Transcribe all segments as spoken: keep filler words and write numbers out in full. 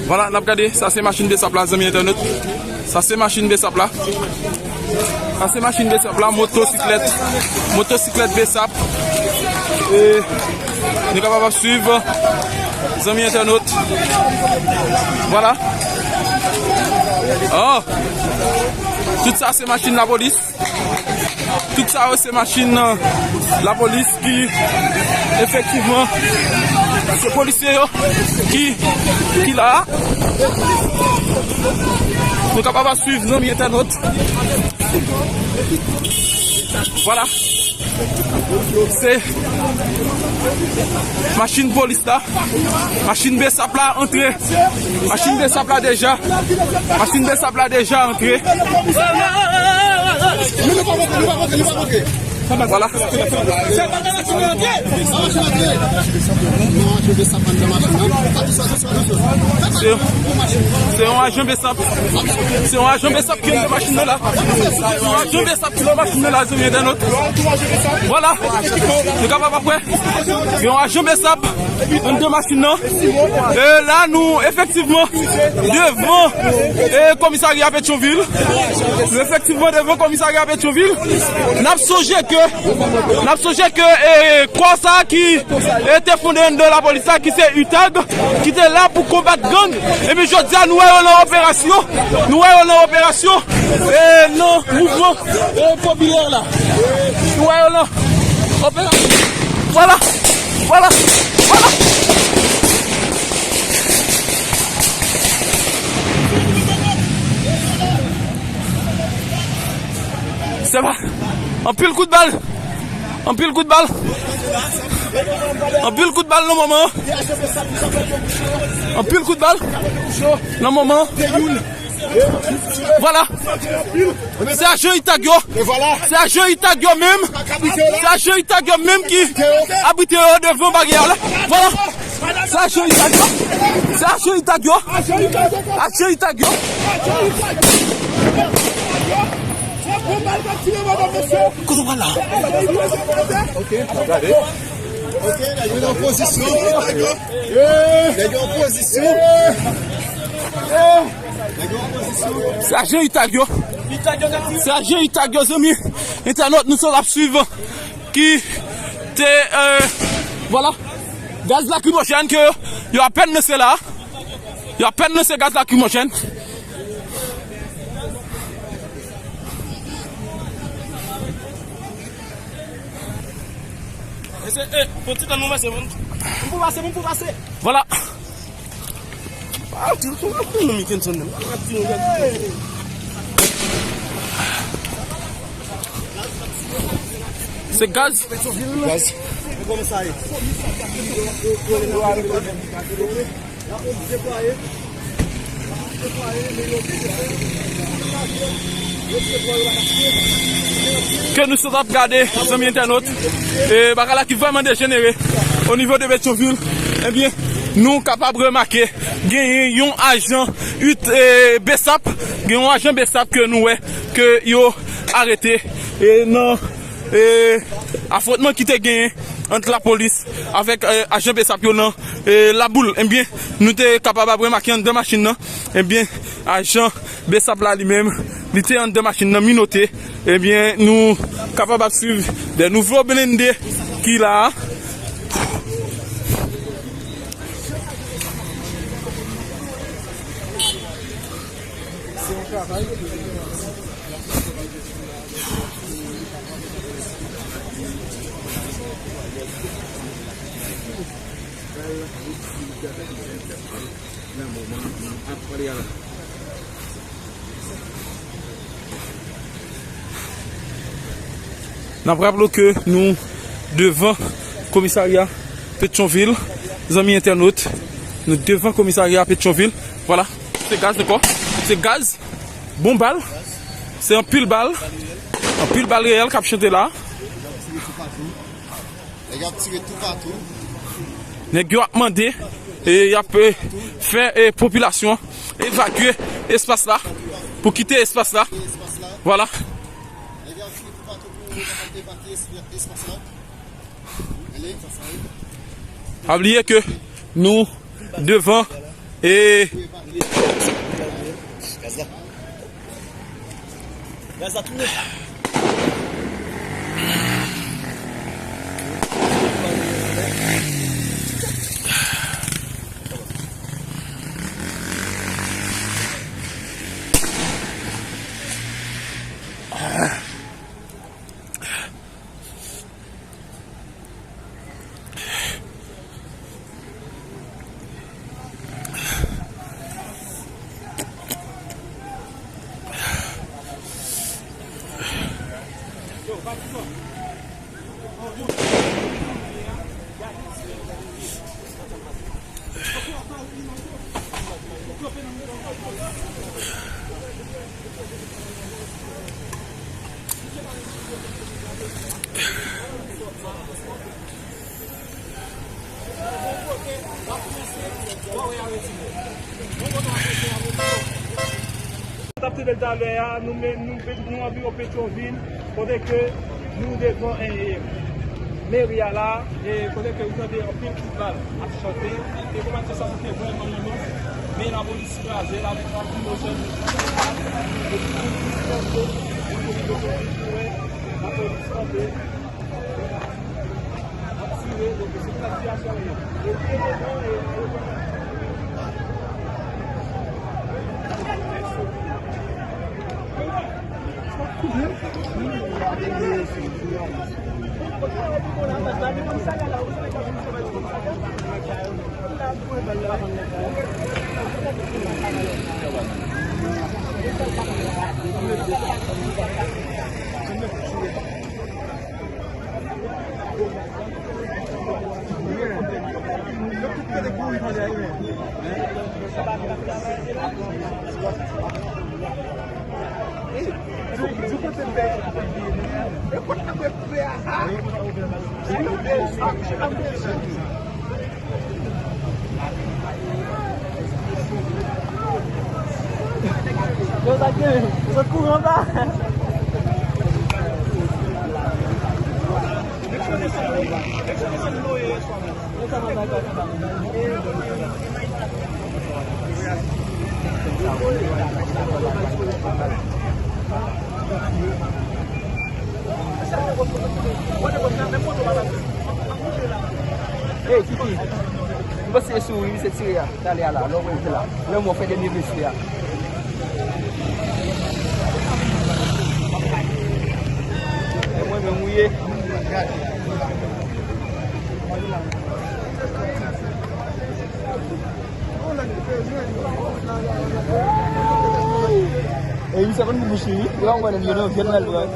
Vwala, n ap gade, sa se machin besap la, zanmi entènot. Sa se machin besap la. Sa se machin besap la, motosiklèt. Motosiklèt besap. E nou kapab ap swiv, zanmi entènot. Vwala. Oh! Tout sa se machin lapolis. Tout sa yo se machin, euh, lapolis ki, efektivman, se polisye yo ki, ki la. Nou kapab ap swiv, zanmi entènot. Vwala. Se machin polis la. Machin besap la antre. Machin besap la deja. Machin besap la deja antre. Vwala. Se, se yon ajan besap. Se yon ajan besap ki anndan machin nan la. Se yon ajan besap ki nan machin nan la, zanmi entènot. Vwala. Nou kapab ap wè. Gen yon ajan besap anndan machin nan. E la, nou efektivman devan, e, komisarya Petyonvil. Nou efektivman devan komisarya Petyonvil. N ap sonje ke, n ap sonje ke, e, kò sa ki, e, te fonde anndan lapolis la, ki se UTAG, ki te la pou konbat gang. Epi jodi a, nou wè yo nan operasyon. Nou wè yo nan operasyon. E, nan mouvman, e, popilè la. Nou wè yo nan operasyon. Vwala. Vwala. Vwala. Se pa anpil kout bal. Anpil kout bal. Anpil kout bal nan moman an. Anpil kout bal nan moman an. Vwala. Se ajan UTAG yo. Se ajan UTAG yo menm. Se ajan UTAG yo menm ki abrite yo devan baryè a la. Vwala. Se ajan UTAG yo. Se ajan UTAG yo. Ajan UTAG yo. Kote w pral la? Ok, nèg yo nan pozisyon. Nèg yo nan pozisyon. Se ajan UTAG yo. Se ajan UTAG yo, zanmi entènot, nou sot ap swiv. Ki te, euh, vwala, gaz lakrimojèn ke yo, yo apèn lanse la. Yo apèn lanse gaz lakrimojèn. Mesye, eh, pran ti tan nou, mesye, moun. Moun pou pase, moun pou pase. Vwala. Ah, ti moun, moun, moun, Kenson, menm. Ah, ti moun, gade. Se gaz. Gaz. Ke nou sot ap gade, zanmi entènot, e bagay la ki vrèman dejenere o nivo de Petyonvil, ebyen, nou kapab remake genyen yon ajan ut-, e, besap, gen yon ajan besap ke nou wè ke yo arete, e, nan, e, afwontman ki te genyen ant lapolis avèk, e, ajan besap yo nan, e, Laboul. Ebyen, nou te kapab ap remake anndan machin nan, ebyen, ajan besap la li menm, li te anndan machin nan minote. Ebyen, nou kapab ap swiv de nouvo blende ki la a. N ap raple w ke nou devan komisarya Petyonvil, zanmi entènot. Nou devan komisarya Petyonvil. Vwala. Se gaz ankò. Se gaz. Bon bal. Se anpil bal. Anpil bal reyèl k ap chante la. Nèg yo ap tire toupatou. Nèg yo ap mande, e y ap, e, fè, e, popilasyon evakye espas la. Pou kite espas la. Vwala. Pa bliye ke nou devan e T ap tande l talè a, nou menm, nou, nou anviwon Petyonvil, kote ke nou devan, eh, meri a la, e kote ke nou tande anpil kout bal ap chante. E konbatisan sa nou te vrèman renmen, men lapolis kraze l avèk lakrimojèn. Epi, lapolis kanpe. Yo, sa gen, yo sot kouri anba. Ey, Kiki, m panse se sou wi, misye tire a. Talè a la, lè w wè l te la. Lè mò fè dènye blesi a. E mwen menm ou ye. E misye konn pou bouch li, wi. Yo pa konn li, yo nan vyann nan l pran.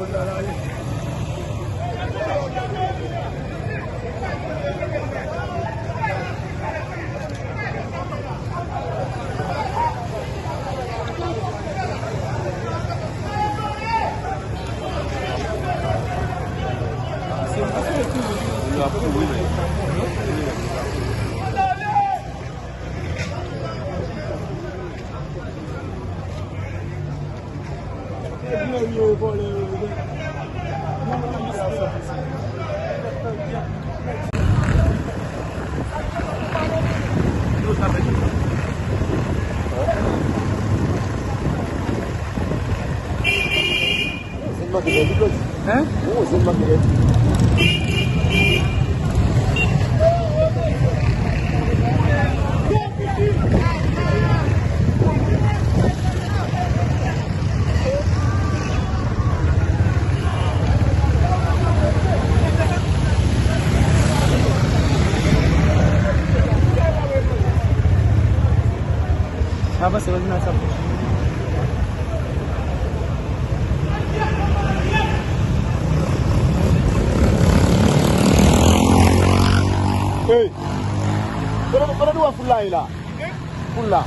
Hein? Avanse, nan sa. Hey! Kote, kote nou wè foul la ye la? Foul la.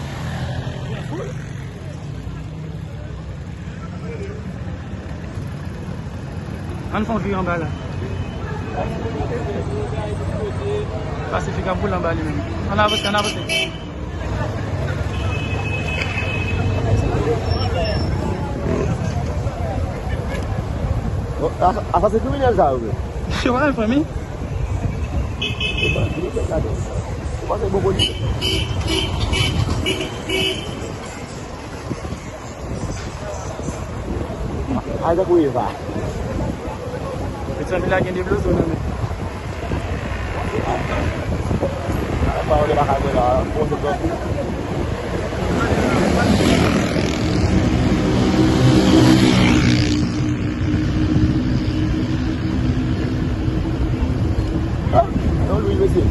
Ann fè yon vire anba la. Pasifik ap boule anba li menm. Ann avanse, ann avanse. Asasen kriminèl sa yo vre. Yo pa fè fanmi. Yo pa kriminèl ladan. Yo pa se bon polisye. Ay, tankou Eva. Petsanvil la gen de blozo nan men. Pawòl yo pa ka jwe la, bon, se bon. Ah, yon lwil, mesye.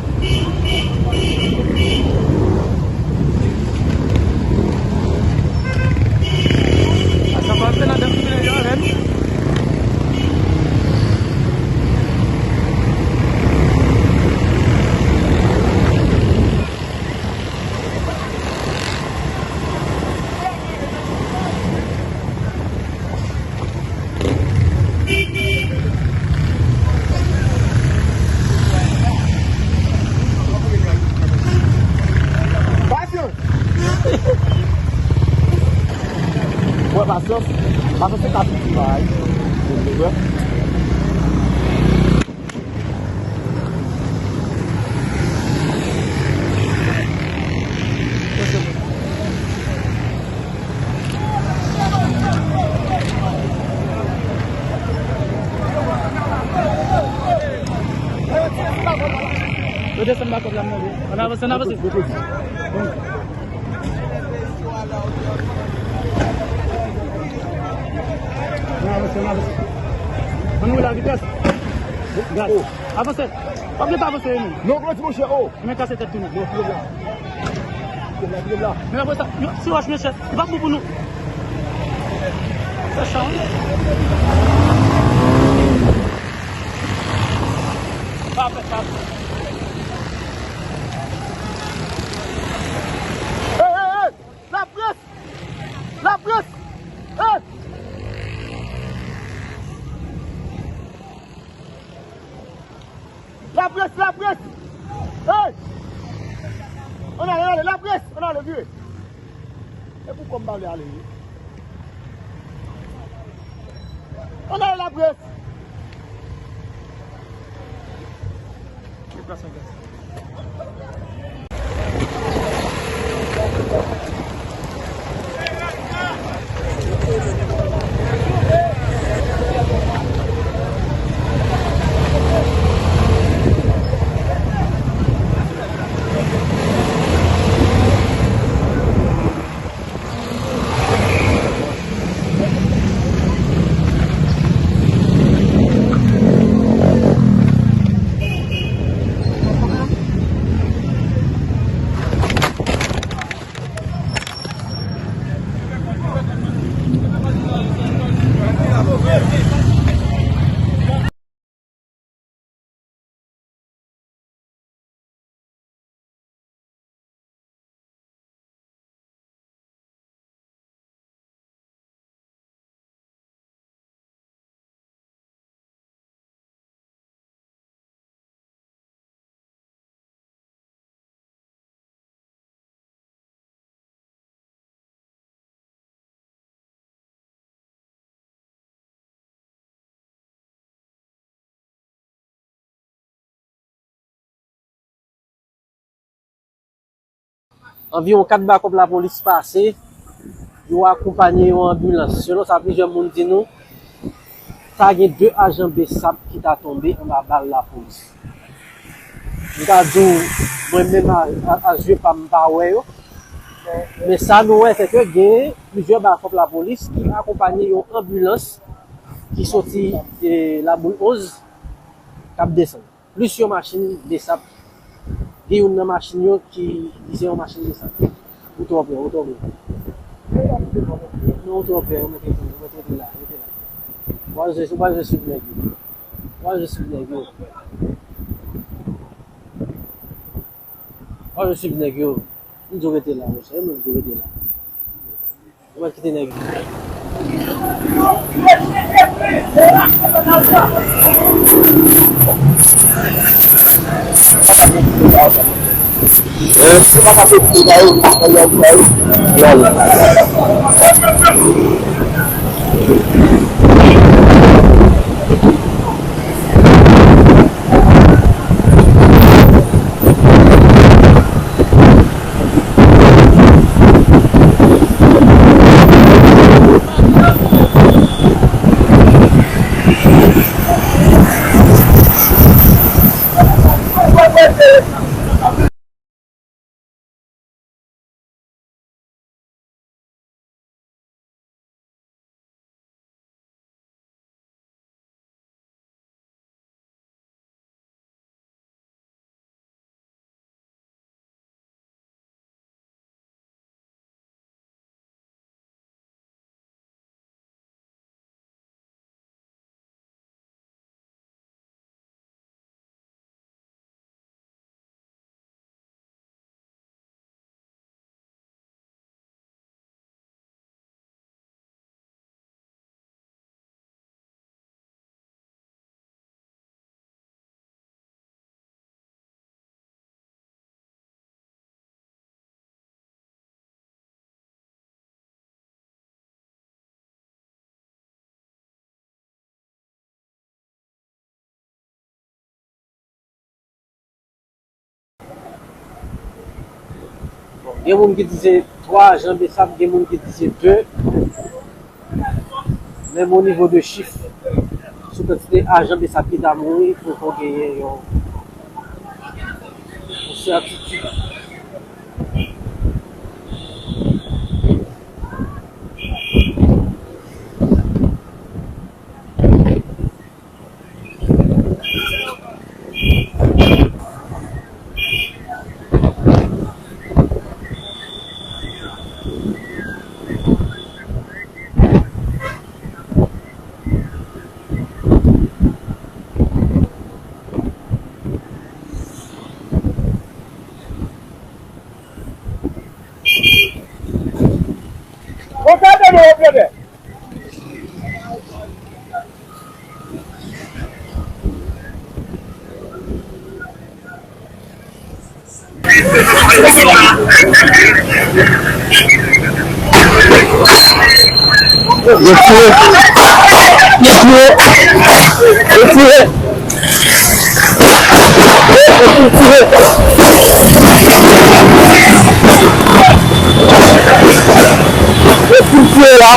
Sa pa antre nan dans kriminèl yo avè m. Pasyans. Mwen pasyans. Pasyans se kapitri bagay. Yo desann bakòp la, m mande. Ann avanse, ann avanse. Ann avanse, ann avanse. Ann woule a vitès. Gaz. Avanse. W ap gentan avanse, non. Non, Claude, monchè, oh. Men kase tèt tounen. Non, kite m la. Kite m la, kite m la. Men apre sa, yo, se wòch, mesye, li p ap bon pou nou. Fè chan, wi. Pa fè sa. Hey, hey, hey! Laprès! Laprès! Hey! Laprès, laprès! Hey! Ann ale, ann ale, laprès! Ann ale, vire! E poukò m pa vle ale, wi? Ann ale, laprès! Deplase, gaz. Anviwon kat bakòp lapolis pase, yo akonpanye yon anbilans. Selon sa plizyè moun di nou, ta gen de ajan BSAP ki ta tonbe anba bal lapolis. M ka di w, mwen menm a, a, a zye pa m, m pa wè yo. Men sa nou wè, se ke gen plizyè bakòp lapolis ki akonpanye yon anbilans ki soti, e, Laboul onz k ap desann. Plis yon machin BSAP. Gen youn nan machin yo ki, ki se yon machin BSAP. Ou twò prè, ou twò prè. Non, ou twò prè, ou mèt rete, ou mèt rete la, rete la. Ou pa bezwen, ou pa bezwen swiv nèg yo. Ou pa bezwen swiv nèg yo. Ou pa bezwen swiv nèg yo. M di w rete la, monchè, mwen m di w rete la. Ou mèt kite nèg yo. Gen moun ki di se twa ajan BSAP, gen moun ki di se de. Menm o nivo de chif, sou kantite ajan BSAP ki ta mouri, poko genyen yon, yon sètitid. Yo tire. Yo tire. Yo tire. Yo fin tire. Yo fin tire la.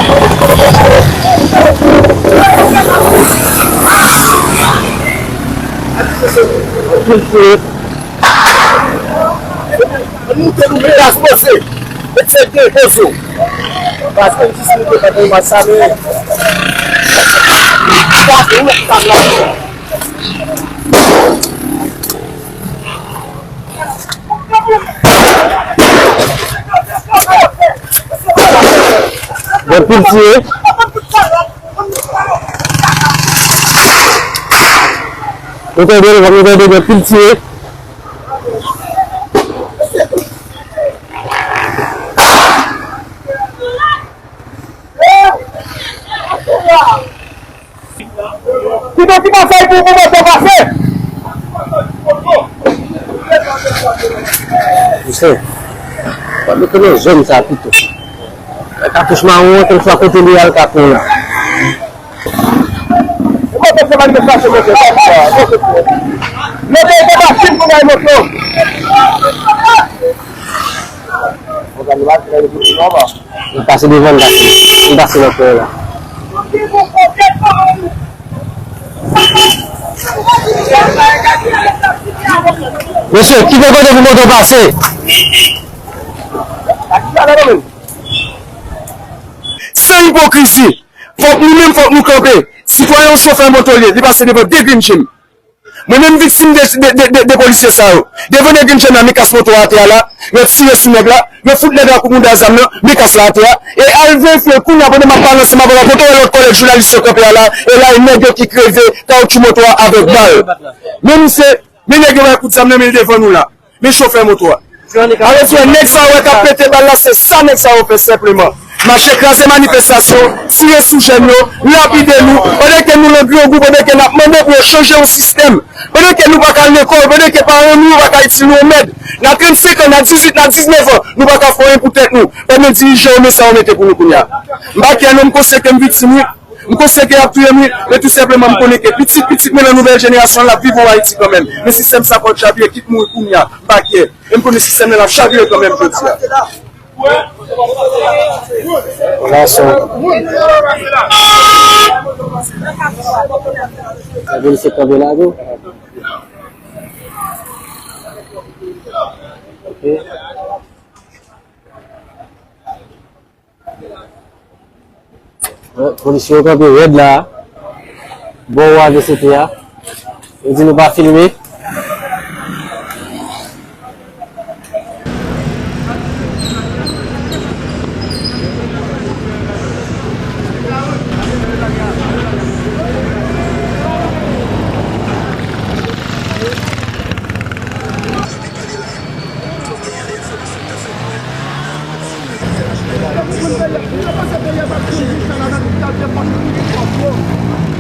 Yo fin tire. Ann moute nou menas poze. Met se de pozo. Paske m jis moute pandan yon match sa, men. Paske ou wè sa la. Bon, pil tire. Nou tande, nou tande, bon, pil tire. Kite ti pasaj pou, pou moto pase. Misye, w ap mete nan zòn sa pito. Katouch mawon an, kèlkeswa kote li ye, l ka pran la. Moto se manifestasyon, moto. Moto, moto, machin pou bay moto. Moto, nou pase devan, nou pase, nou pase nan kwen la. Mesye, kite kote pou moto pase. San ipokrizi, fòk nou menm, fòk nou kanpe. Sitwayen, yon chofè moto li ye, li pase devan de grenn jim. Mwen menm viktim de, de, de, de, de polisye sa yo. Devan de grenn jim la, m kas moto a atè a la, yo tire sou nèg la, yo fout nèg la kout mouda zam nan, m kas la atè a, e al verifye kounye a pandan m ap pale ansanm avè w la, kote w wè lòt kòlèg jounalis yo kanpe a la, e la e nèg yo ki kreve kawotchou moto a avèk bal. Men misye, men nèg yo bay kout zam nan, men l devan nou la. Men chofè moto a. Alò, frè, nèg sa yo k ap pete bal la, se sa nèg sa yo fè senpleman. Mache kraze manifestasyon, tire sou jèn yo, lapide nou, pandan ke nou nan grangou, pandan ke n ap mande pou yo chanje yon sistèm, pandan ke nou pa ka al lekòl, pandan ke paran nou yo pa ka itil nou yon mèd. N a trannsenk an, n a dizuit, n a diznèf an, nou pa ka fè anyen pou tèt nou, pandan dirijan yo men sa yo mete pou nou kounye a. M pa kè non, m konsyan ke m viktim, wi. M konsyan ke y ap touye m, wi, men tou senpleman, m konnen ke pitit pitit mwen nan nouvèl jenerasyon an, l ap viv yon Ayiti kanmenm. Men sistèm sa fò l chavire, kit mouri kounye a, m pa kè. E m konnen sistèm nan ap chavire kanmenm jodi a. Gason. Sa vin se kanpe la tou. Ok. Polisye yo kanpe rèd la, bò W A V C T a. Yo di nou pa filme.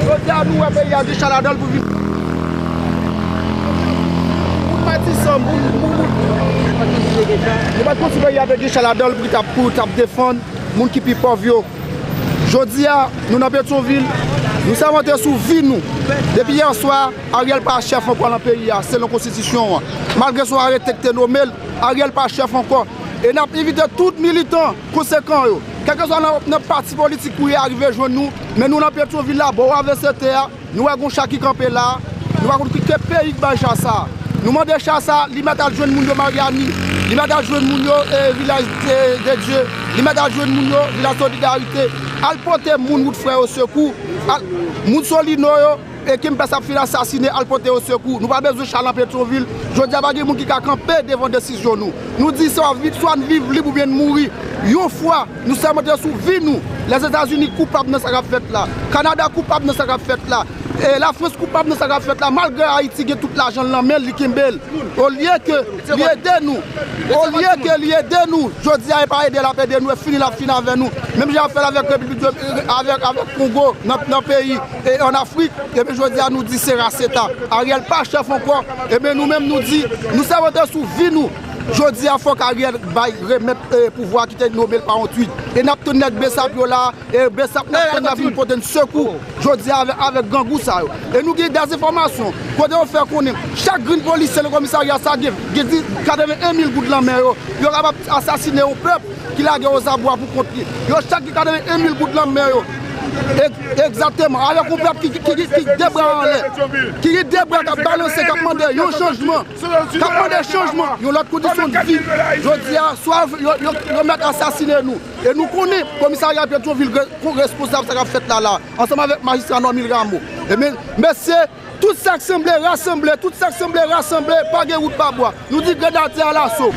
Jodi a, nou wè peyi a gen chalè ladan l pou vin. Moun Matisan, moun, moun, moun. Nou pa t konn si peyi a te gen chalè ladan l pou t ap, pou t ap defann moun ki pi pòv yo. Jodi a, nou nan Petyonvil, nou sèmante sou vi nou. Depi yè swa, Ariel pa chèf ankò nan peyi a, selon konstitisyon an. Malgre se yon arete ki te nome l, Ariel pa chèf ankò. E n ap envite tout militan konsekan yo, kèlkeswa nan, nan pati politik ou ye, a rive jwenn nou, men nou nan Petyonvil la, bò A V C T a, nou wè gon cha ki kanpe la, nou pa konn ki, ki peyi k bay cha sa. Nou mande cha sa, li mèt al jwenn moun yo Maryani, li mèt al jwenn moun yo, eh, Vilaj de, de Dye, li mèt al jwenn moun yo Vilaj Solidarite, al pote moun wout frè yo sekou, al, moun Solino yo, e Kempès ap fin asasine, al pote yo sekou. Nou pa bezwen cha nan Petyonvil. Jodi a, pa gen moun ki ka kanpe devan desizyon nou. Nou di swa viv, swa n viv lib oubyen n mouri. Yon fwa, nou sèmante sou vi nou. Lèzetazini koupab nan sa k ap fèt la. Kanada koupab nan sa k ap fèt la. E Lafrans koupab nan sa k ap fèt la. Malgre Ayiti gen tout lajan l nan men l, li kenbe l. Olye ke li ede nou, olye ke li ede nou, jodi a, e pa ede l ap ede nou, e fini l ap fini avè nou. Menm jan y ap fè l avèk Repiblik de, avèk, avèk Kongo nan, nan peyi, e ann Afrik, ebyen, jodi a, nou di se raseta. Ariel pa chèf ankò, ebyen, nou menm, nou di, nou sèmante sou vi nou. Jodi a, fòk Ariel bay, remèt, eh, pouvwa ki te nome l pa yon twit. E n ap tann nèg Besap yo la, e Besap n ap tann nan vin pote n sekou. Jodi a avèk, avèk grangou sa yo. E nou gen dèzenfòmasyon. Kote yo fè konnen, chak grenn polisye nan komisarya sa gen, gen di, katreven en mil goud nan men yo. Yo kapab asasine yon pèp ki lage yo zabwa pou kont li. Yo chak gen katreven en mil goud nan men yo. E, egzakteman. Avèk yon pèp ki, ki, ki, ki gen de bra anlè. Ki gen de bra k ap balanse, k ap mande yon chanjman. K ap mande chanjman. Yon lòt kondisyon de vi. Jodi a, swa yo, yo, yo mèt asasine nou. E nou konnen komisarya Petyonvil re-, responsab sa k ap fèt la, la, ansanm avèk majistra Normil Rameau. Ebyen, mesye, tout sa k sanble, rasanble, tout sa k sanble, rasanble, pa gen wout pa bwa. Nou di grenn atè a laso.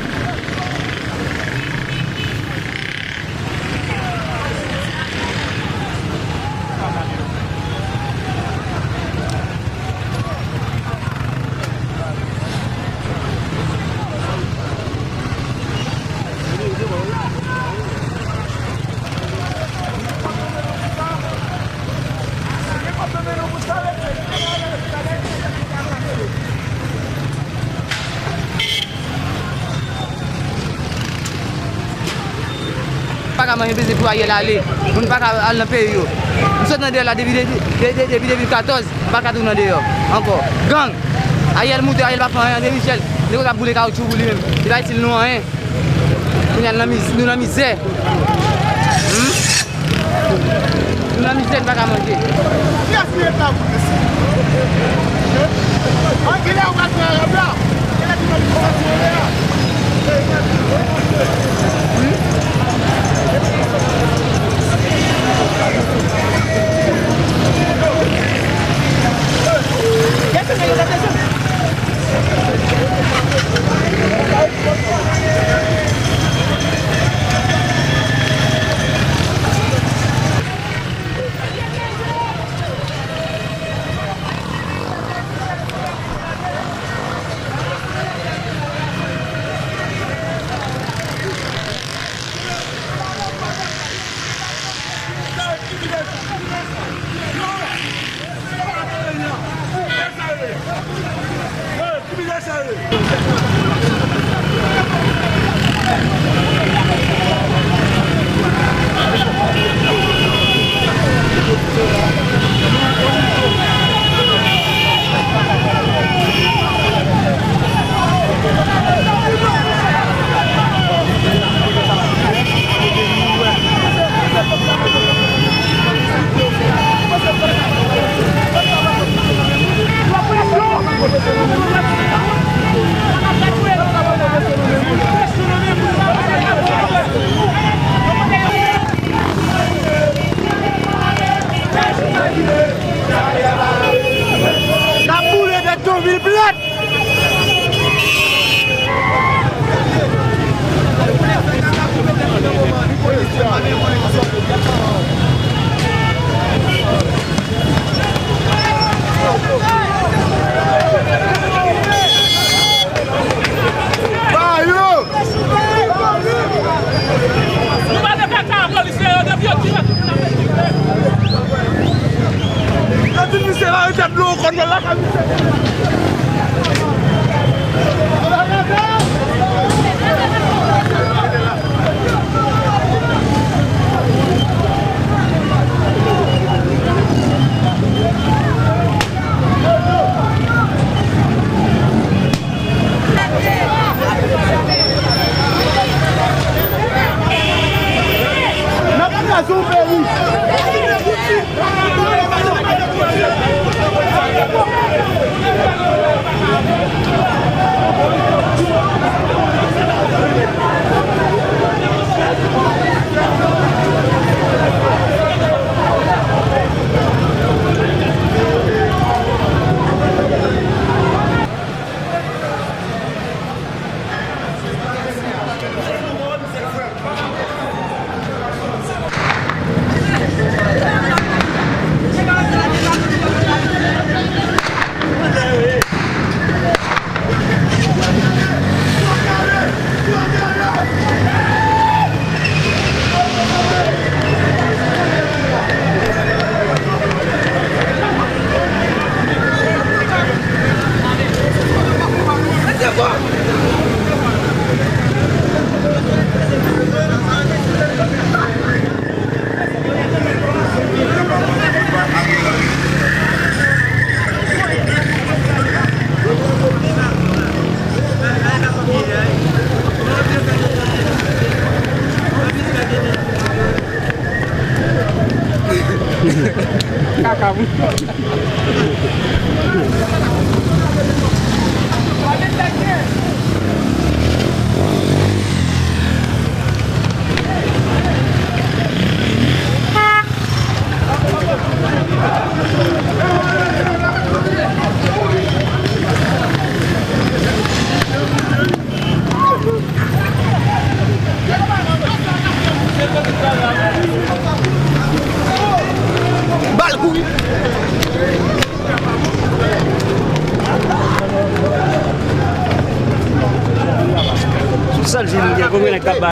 Pa ka manje peze pou Ariel ale. Moun pa ka al nan peyi yo. M sot nan deyò la depi, depi, depi, depi de mil katòz, m pa ka tounen deyò ankò. Gang! Ariel moute, Ariel pa fè anyen. André Michel, nèg yo t ap boule kawoutchou pou li menm. Li pa itil nou anyen. Kounye a, nou nan miz-, nou nan mizè. Hmm? Nou nan mizè, nou pa ka manje. Kiyès ki ret la pou mesye? An, kilè ou pral pran Arab la? Kilè ki pral pran Arab la? Kiyès ki ret la? N ap boule Petyonvil plèt! Nou pa te fè sa a polisye yo depi yo tire tout moun nan peyi. Yo di misye va rete dlo kòn nan lakay misye. Kaka, wi. Bal kouri. Sou sèl jou m gen konbyen nèg k ap bay.